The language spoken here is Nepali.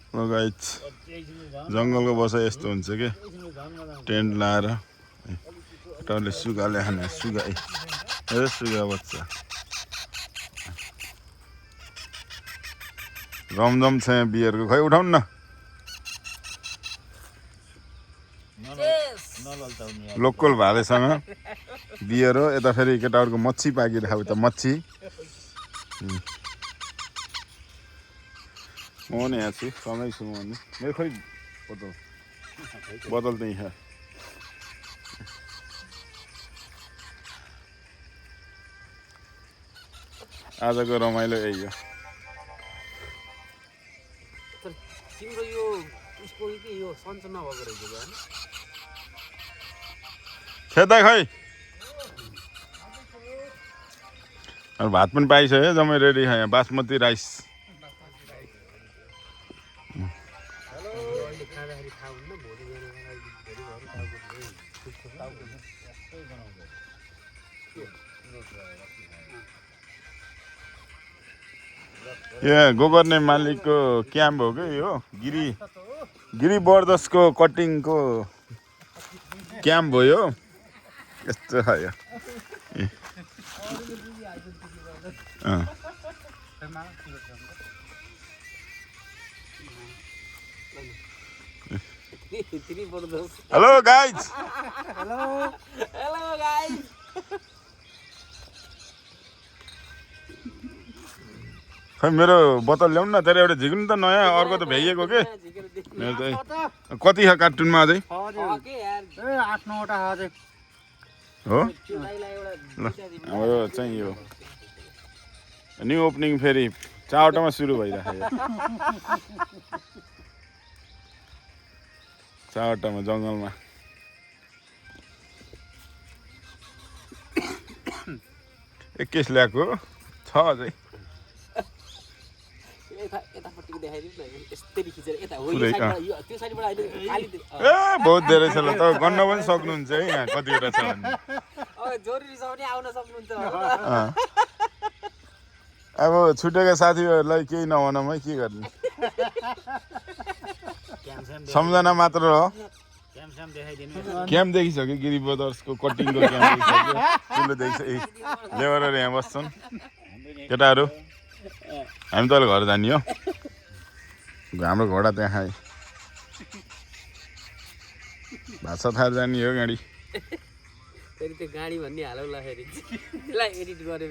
गाइस जङ्गलको बसाइ यस्तो हुन्छ के टेन्ट लाएर टले सुगाले खाने सुगा सुगा बच्चा रमझम छ यहाँ बियरको खै उठाउन न लोकल भालेसँग बियर हो यता फेरि केटाहरूको मच्छी पाकिरहेको त मच्छी म नि यहाँ छु सँगै छु म नि मेरो खोइ बोतल त यहाँ आजको रमाइलो यही हो तिम्रो यो उसको के यो सन्च नभएको रहेछ हैन खेदा खै भात पनि पाइसक्यो जम्मै रेडी यहाँ बासमती राइस यहाँ गोकर्णे मालिकको क्याम्प हो कि यो गिरी बर्दसको कटिङको क्याम्प हो यो यस्तो छ यो हेलो गाइज हेलो गाइस खै मेरो बोतल ल्याउनु न तेरो एउटा झिक्नु त नयाँ अर्को त भ्याइएको के कति छ कार्टुनमा अझै के यार 8-9 वटा अझै हो ल हाम्रो चाहिँ यो न्यू ओपनिङ फेरि 4 वटामा सुरु भइरहेको 4 वटामा जङ्गलमा एक्केस ल्याएको छ अझै यतापट्टिको देखाइदिनु न यस्तरी खिचेर यता हो यो साइडबाट यो त्यो साइडबाट अहिले खाली ए बहुत धेरै छ ल त गन्न पनि सक्नुहुन्छ है यहाँ कतिवटा छ भने जरुरी छ भने आउन सक्नुहुन्छ अब छुटेका साथीहरूलाई केही नभनौँ है के गर्ने सम्झना मात्र हो क्याम्प देखिसक्यो गिरी ब्रदर्सको कटिङको क्याम्प देखिसक्यो ठुलो देखिसक्यो लेबरहरू यहाँ बस्छन् केटाहरू हामी त अहिले घर जाने हो हाम्रो घोडा त्यहाँ भाषा थाहा जाने हो गाडी फेरि त्यो गाडी भन्ने हालौला फेरि यसलाई एडिट गरे